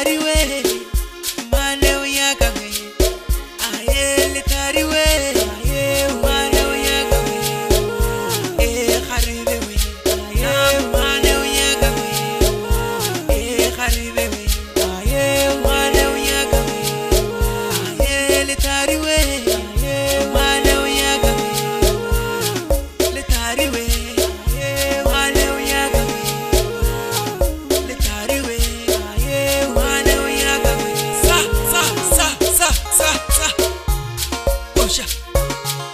Letariwe, mane o nyaka we. Aye, letariwe, aye, mane o nyaka we. Eh, kgarebe we. Aye, mane o nyaka we. Eh, kgarebe we. Aye, mane o nyaka we. Aye, letariwe, aye, mane o nyaka we. Letariwe, aye, mane o nyaka we. Letariwe, aye, mane o nyaka we. Sa, sa, sa, sa, sa, sa. Osha,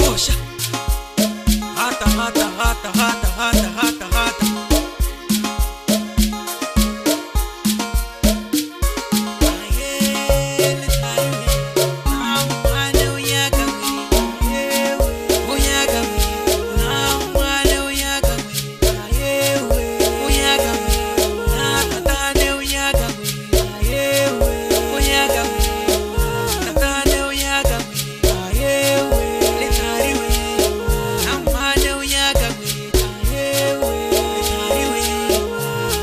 osha. Gata, gata, gata, gata, gata, gata, gata. Aye, letariwe, mane o nyaka we. Aye, o nyaka we. Mane o nyaka we. Aye, o nyaka we. Na tatane o nyaka we. Aye, o nyaka we. Tatane o nyaka we. Aye, letariwe, mane o nyaka we. Aye, letariwe,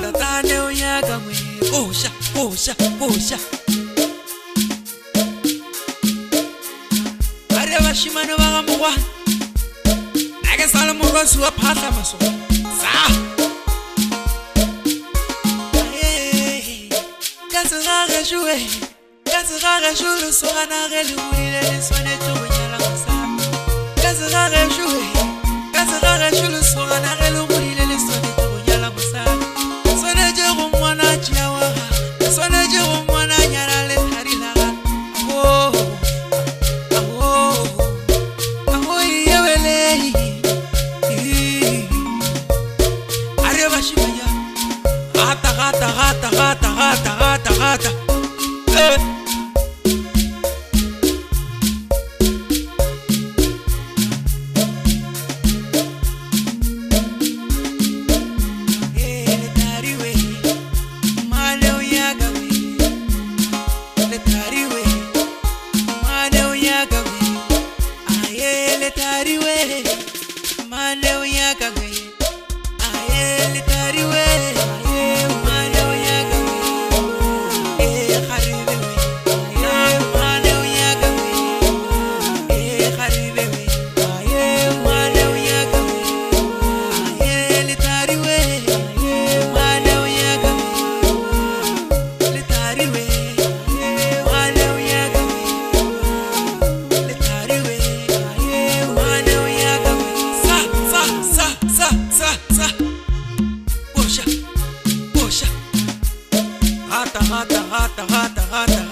tatane o nyaka we. Osha, osha, osha. Ba re bašemane ba ga mogwana a ke sa le morwasi wa phahla masogo sa. Aye, ka segagešo we, ka segagešo lesogana ge le godile le swanetše go nyala mosadi. Ka segagešo we, ka segagešo lesogana ge le godile le swanetše go nyala mosadi. Swanetše go mmona tšea wa gagwe, swanetše go mmona nyala lethari la gagwe. Aho, aho, aho, iyebelei. A re bašimanyana, gata, gata, gata, gata, gata, gata, gata. Eh. Eh, letariwe, mane o nyaka we. Letariwe, mane o nyaka we. Aye, letariwe, mane o nyaka we. Aye, letariwe, aye, mane o nyaka we. Eh, kgarebe we. Aye, mane o nyaka we. Eh, kgarebe we. Aye, mane o nyaka we. Aye, letariwe, aye, mane o nyaka we. Letariwe, aye, mane o nyaka we. Letariwe, aye, mane o nyaka we. Sa, sa, sa, sa, sa, sa. Osha, osha. Gata, gata, gata, gata, gata.